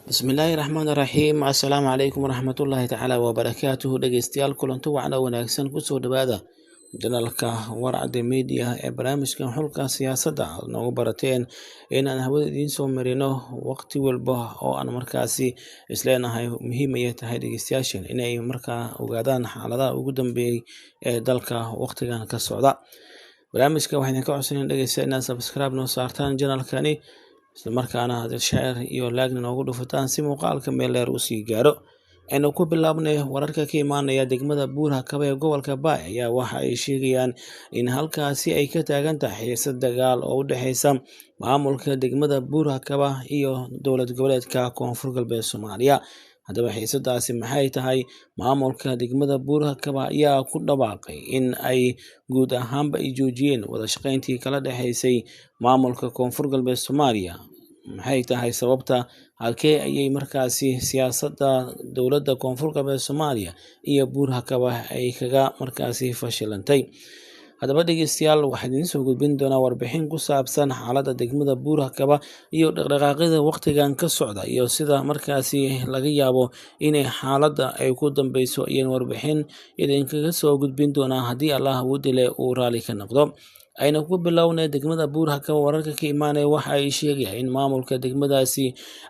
Bismillaahi Raxmaani Raxiim. Assalaamu calaykum waraxmatullaahi tacaala wabarakaatuhu. Dhegeystayaal, kulanti wacan oo wanaagsan, kusoo dhawaada janalka Warcadde Media ee barnaamijkan xulka siyaasadda aad noogu barateen inaan hawada idiin soo marino waqti walba oo aan markaasi isleenahay muhiim ayay tahay dhegeystayaashan inay markaa ogaadaan xaaladaha ugu dambeeyey ee dalka waqtigan ka socda. Barnaamijka waxaan idinka codsanaya, dhegeysta, inaad subscribe noo saartaan janalkani, isla markaana aad share iyo like noogu dhufataan si muuqaalka meel dheer usii gaaro. Aynu ku bilaabnay, wararka ka imaanaya degmada Buur Hakaba ee gobolka Baay ayaa waxa ay sheegayaan in halkaasi ay ka taagan tahay xiisad dagaal oo u dhexeysa maamulka degmada Buur Hakaba iyo dowlad goboleedka Koonfur Galbeed Soomaaliya. Haddaba xiisadaasi maxay tahay? Maamulka degmada Buur Hakaba ayaa ku dhawaaqay in ay guud ahaanba ay joojiyeen wada shaqeyntii kala dhexeysay maamulka Koonfur Galbeed Soomaaliya. Maxay tahay sababta? Halkee ayay markaasi siyaasadda dowladda Koonfur Galbeed Soomaaliya iyo Buur Hakaba ay kaga markaasi fashilantay? Haddaba dhegeystayaal, waxaan idiin soo gudbin doonaa warbixin ku saabsan xaaladda degmada Buur Hakaba iyo dhaqdhaqaaqyada waqtigan ka socda iyo sida markaasi laga yaabo inay xaaladda ay ku dambeyso ayaan warbixin idinkaga soo gudbin doonaa, haddii Allah awoodile uu raali ka noqdo. Aynu ku bilownay, degmada Buur Hakaba wararka ka imaanaya waxa ay sheegayaan in maamulka degmadaasi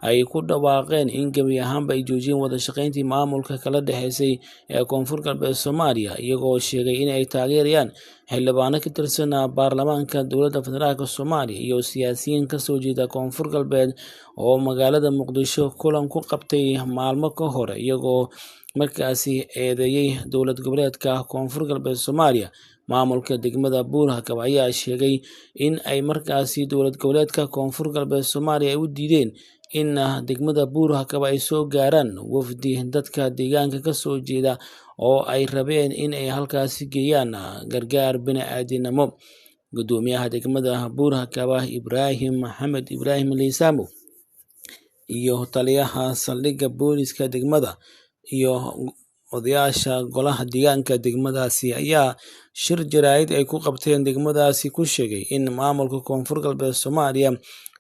ay ku dhawaaqeen in gebi ahaanba ay joojiyeen wada shaqeyntii maamulka kala dhexeysay ee Koonfur Galbeed Soomaaliya, iyagoo sheegay in ay taageerayaan xildhibaano ka tirsan baarlamaanka dowladda federaalk Soomaaliya iyo siyaasiyiin kasoo jeeda Koonfur Galbeed oo magaalada Muqdisho kulan ku qabtay maalmo ka hor, iyagoo markaasi eedeeyey dowlad goboleedka Koonfur Galbeed Soomaaliya. Maamulka degmada Buur Hakaba ayaa sheegay in ay markaasi dowlad goboleedka Koonfur Galbeed Soomaaliya ay u diideen in degmada Buur Hakaba ay soo gaaraan wafdi dadka deegaanka kasoo jeeda oo ay rabeen in ay halkaasi geeyaan gargaar bini-aadinimo. Gudoomiyaha degmada Buur Hakaba, Ibraahim Maxamed Ibraahim Liisamo, iyo taliyaha saldhigga booliska degmada iyo odayaasha golaha deegaanka degmadaasi ayaa shir jaraa'id ay ku qabteen degmadaasi ku sheegay in maamulka Koonfur Galbeed Soomaaliya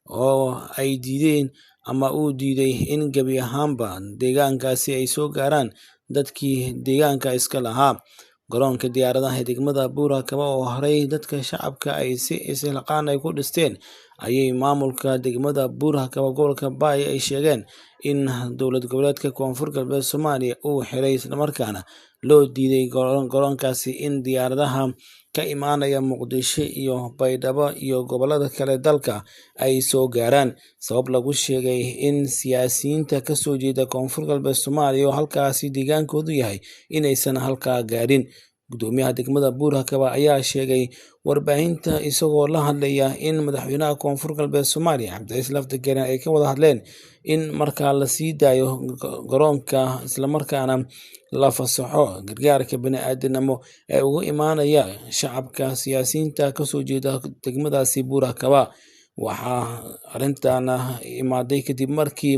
oo ay diideen ama uu diiday in gebi ahaanba deegaankaasi ay soo gaaraan dadkii deegaanka iska lahaa. Garoonka diyaaradaha ee degmada Buur Hakaba oo horey dadka shacabka ay si isilqaan ay ku dhisteen ayay maamulka degmada Buur Hakaba gobolka Baay ay sheegeen in dowlad goboleedka Koonfur Galbeed Soomaaliya uu xiray, islamarkaana loo diiday garoonkaasi in diyaaradaha ka imaanaya Muqdisho iyo Baydhabo iyo gobolada kale dalka ay soo gaaraan, sabab lagu sheegay in siyaasiyiinta kasoo jeeda Koonfur Galbeed Soomaaliya oo halkaasi deegaankoodu yahay inaysan halkaa gaarin. Gudoomiyaha degmada Buur Hakaba ayaa sheegay warbaahinta isagoo la hadlaya in madaxweynaha Koonfur Galbeed Soomaaliya, Cabdicasiis Laftagareen, ay ka wada hadleen in markaa la sii daayo garoonka, islamarkaana la fasaxo gargaarka bini-aadinimo ee ugu imaanaya shacabka siyaasiyiinta kasoo jeeda degmadaasi Buur Hakaba. Waxaa arrintana imaaday kadib markii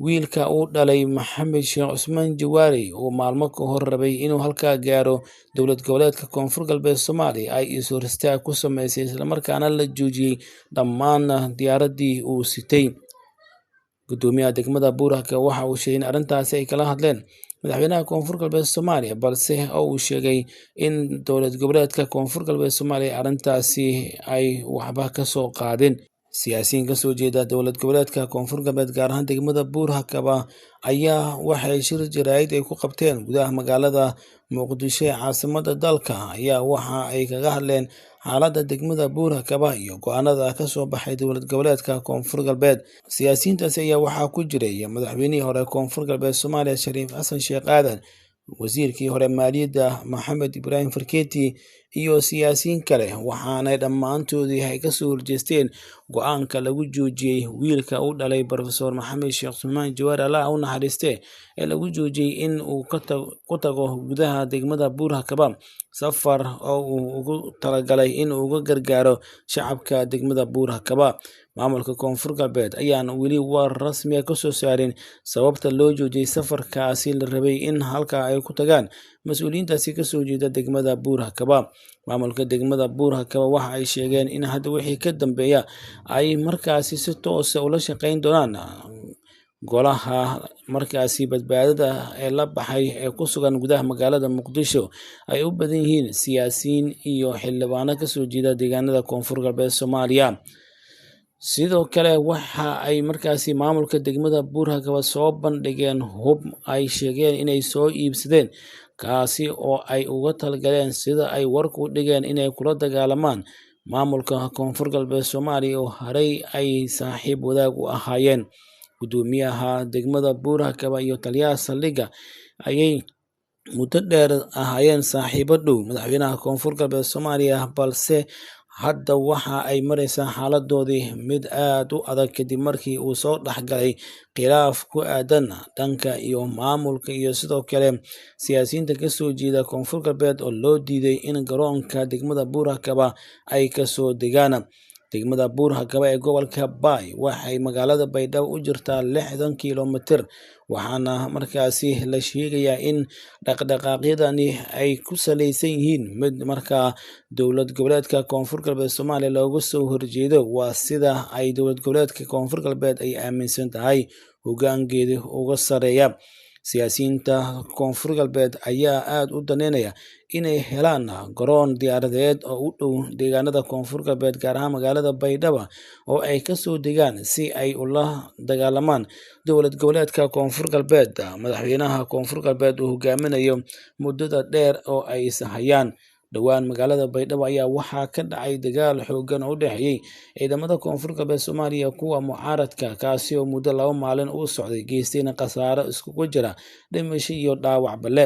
wiilka uu dhalay Maxamed Sheekh Cusmaan Jawaari uu maalmo ka hor rabay inuu halkaa gaaro dowlad goboleedka Koonfur Galbeed Soomaaliya ay is-hor istaag ku sameysay, islamarkaana la joojiyey dhammaan diyaaraddii uu sitay. Gudoomiyaha degmada Buur Hakaba waxa uu sheegay in arrintaasi ay kala hadleen madaxweynaha Koonfur Galbeed Soomaaliya, balse oo uu sheegay in dowlad goboleedka Koonfur Galbeed Soomaaliya arrintaasi ay waxba kasoo qaadin. Siyaasiyiin kasoo jeeda dowlad goboleedka Koonfur Galbeed, gaar ahaan degmada Buur Hakaba, ayaa waxay shir jaraa'id ay ku qabteen gudaha magaalada Muqdisho ee caasimada dalka ayaa waxa ay kaga hadleen xaaladda degmada Buur Hakaba iyo go-aanada kasoo baxay dowlad goboleedka Koonfur Galbeed. Siyaasiyiintaasi ayaa waxaa ku jiray madaxweynihii hore Koonfur Galbeed Soomaaliya, Shariif Xasan Sheekh Aadan, wasiirkii hore maaliyadda Maxamed Ibraahim Farkeeti iyo siyaasiyiin kale, waxaanay dhammaantoodii ay kasoo horjeesteen go-aanka lagu joojiyey wiilka u dhalay Professor Maxamed Sheekh Cusmaan Jawaari, Allah u naxariiste, ee lagu joojiyey in uu ku tago gudaha degmada Buur Hakaba safar oo uu ugu talagalay in uu uga gargaaro shacabka degmada Buur Hakaba. Maamulka Koonfur Galbeed ayaan weli war rasmi ah kasoo saarin sababta loo joojiyey safarkaasi la rabay in halkaa ay ku tagaan mas-uuliyiintaasi kasoo jeeda degmada Buur Hakaba. Maamulka degmada Buur Hakaba waxa ay sheegeen in hadda wixii ka dambeeya ay markaasi si toosa ula shaqeyn doonaan Golaha markaasi badbaadada ee la baxay ee ku sugan gudaha magaalada Muqdisho ay u badan yihiin siyaasiyiin iyo xildhibaano kasoo jeeda deegaanada Koonfur Galbeed Soomaaliya. Sidoo kale waxa ay markaasi maamulka degmada Buurhakaba soo bandhigeen hub ay sheegeen inay soo iibsadeen, kaasi oo ay uga talgaleen sida ay warku u dhigeen inay kula dagaalamaan maamulka Koonfur Galbeed Soomaaliya oo haray ay saaxiib wadaag u ahaayeen. Gudoomiyaha degmada Buurhakaba iyo taliyaha saldhigga ayay muddo dheer ahaayeen saaxiibo dhow madaxweynaha Koonfur Galbeed Soomaaliya, balse hadda waxa ay maraysaa xaaladoodii mid aad u adag kadib markii uu soo dhexgalay khilaaf ku aadan dhanka iyo maamulka iyo sidoo kale siyaasiyiinta kasoo jeeda Koonfur Galbeed oo loo diiday in garoonka degmada Buurhakaba ay kasoo degaan. Degmada Buurhakaba ee gobolka Baay waxay magaalada Baydhabo u jirtaa 60 kiiloomitir, waxaana markaasi la sheegayaa in dhaqdhaqaaqyadani ay ku saleysan yihiin mid markaa dowlad goboleedka Koonfur Galbeed Soomaaliya looga soo horjeedo. Waa sida ay dowlad goboleedka Koonfur Galbeed ay aaminsan tahay hoggaankeeda uga sareeya. Siyaasiyiinta Koonfur Galbeed ayaa aad u daneynaya inay helaan garoon diyaaradeed oo u dhow deegaanada Koonfur Galbeed, gaar ahaan magaalada Baydhabo, oo ay kasoo degaan si ay ula dagaalamaan dowlad goboleedka Koonfur Galbeed. Madaxweynaha Koonfur Galbeed uu hogaaminayo muddada dheer oo ay ishayaan. Dhowaan magaalada Baydhabo ayaa waxaa ka dhacay dagaal xooggan oo u dhexeeyay ciidamada Koonfur Galbeed Soomaaliya kuwa mucaaradka, kaasi oo muddo 2 maalin u socday, geystayna khasaaro iskugu jira dhimasho iyo dhaawac bale.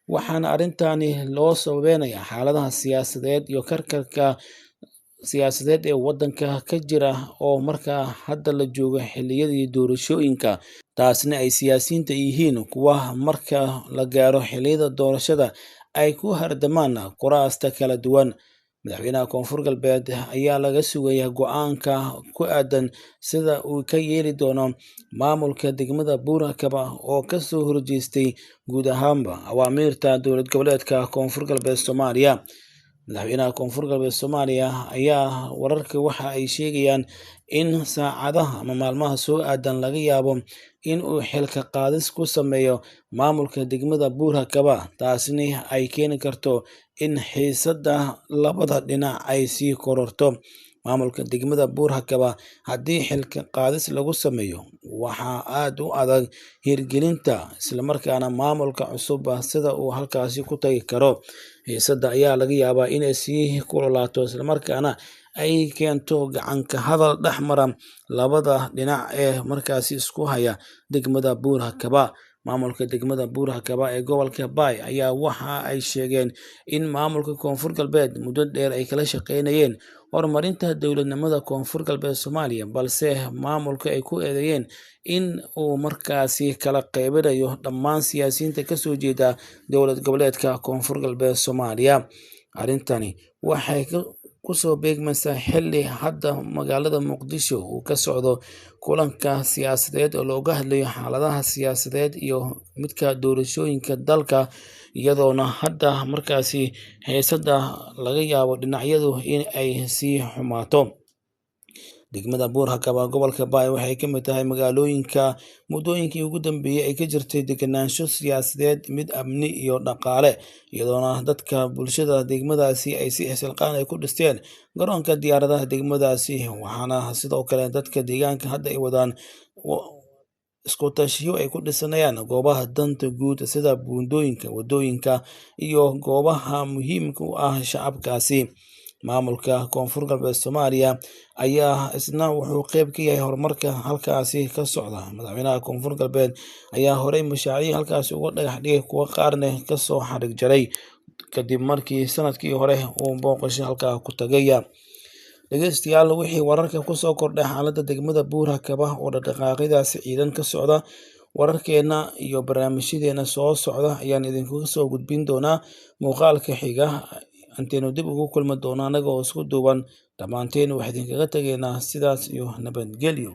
Waxaana arrintani loo sababeynayaa xaaladaha siyaasadeed iyo karkarka siyaasadeed ee waddanka ka jira oo markaa hadda la joogo xilliyadii doorashooyinka, taasna ay siyaasiyiinta yihiin kuwa marka la gaaro xilliyada doorashada ay ku hardamaan kuraasta kala duwan. Madaxweynaha Koonfur Galbeed ayaa laga sugayaa go'aanka ku aadan sida uu ka yeeli doono maamulka degmada Buurhakaba oo kasoo horjeestay guud ahaanba awaamiirta dowlad goboleedka Koonfur Galbeed Soomaaliya. Madaxweynaha Koonfur Galbeed Soomaaliya ayaa wararka waxa ay sheegayaan in saacadaha ama maalmaha soo aadan laga yaabo in uu xilka qaadis ku sameeyo maamulka degmada Buurhakaba, taasina ay keeni karto in xiisadda labada dhinac ay sii kororto. Maamulka degmada Buurhakaba haddii xilka qaadis lagu sameeyo waxaa aad u adag hirgelinta, islamarkaana maamulka cusub sida uu halkaasi ku tagi karo. Xiisadda ayaa laga yaabaa inay sii kululaato, islamarkaana ay keento gacan ka hadal dhex mara labada dhinac ee markaasi isku haya degmada Buurhakaba. Maamulka degmada Buurhakaba ee gobolka Baay ayaa waxa ay sheegeen in maamulka Koonfur Galbeed muddo dheer ay kala shaqeynayeen horumarinta dowladnimada Koonfur Galbeed Soomaaliya, balse maamulka ay ku eedeeyeen in uu markaasi kala qaybinayo dhammaan siyaasiyiinta kasoo jeeda dowlad goboleedka Koonfur Galbeed Soomaaliya. Arrintani waxay kusoo beegmaysaa xilli hadda magaalada Muqdisho uu ka socdo kulanka siyaasadeed oo looga hadlayo xaaladaha siyaasadeed iyo midka doorashooyinka dalka, iyadoona hadda markaasi xiisadda laga yaabo dhinacyadu in ay sii xumaato. Degmada Buurhakaba gobolka Baay waxay ka mid tahay magaalooyinka muddooyinkii ugu dambeeyay ay ka jirtay degenaansho siyaasadeed, mid amni iyo dhaqaale, iyadoona dadka bulshada degmadaasi ay si xilqaan ay ku dhisteen garoonka diyaaradaha degmadaasi. Waxaana sidoo kale dadka deegaanka hadda ay wadaan isku tashiyo ay ku dhisanayaan goobaha danta guud sida buundooyinka, waddooyinka iyo goobaha muhiimka u ah shacabkaasi. Maamulka Koonfur Galbeed Soomaaliya ayaa isna wuxuu qeyb ka yahay horumarka halkaasi ka socda. Madaxweynaha Koonfur Galbeed ayaa horey mashaariic halkaasi uga dhagax dhigay, kuwo qaarna kasoo xarig jaray kadib markii sanadkii hore uu booqasho halkaa ku tagaya. Dhegeystayaal, wixii wararka kusoo kordhay xaaladda degmada Buurhakaba oo dhaqdhaqaaqyadaasi ciidan ka socda, wararkeena iyo barnaamijyadeena soo socda ayaan idinkuga soo gudbin doonaa muuqaalka xiga. Intaynu dib ugu kulmi doono annaga oo isku duuban, dhammaanteen waxaa idinkaga tegaynaa sidaas iyo nabadgelyo.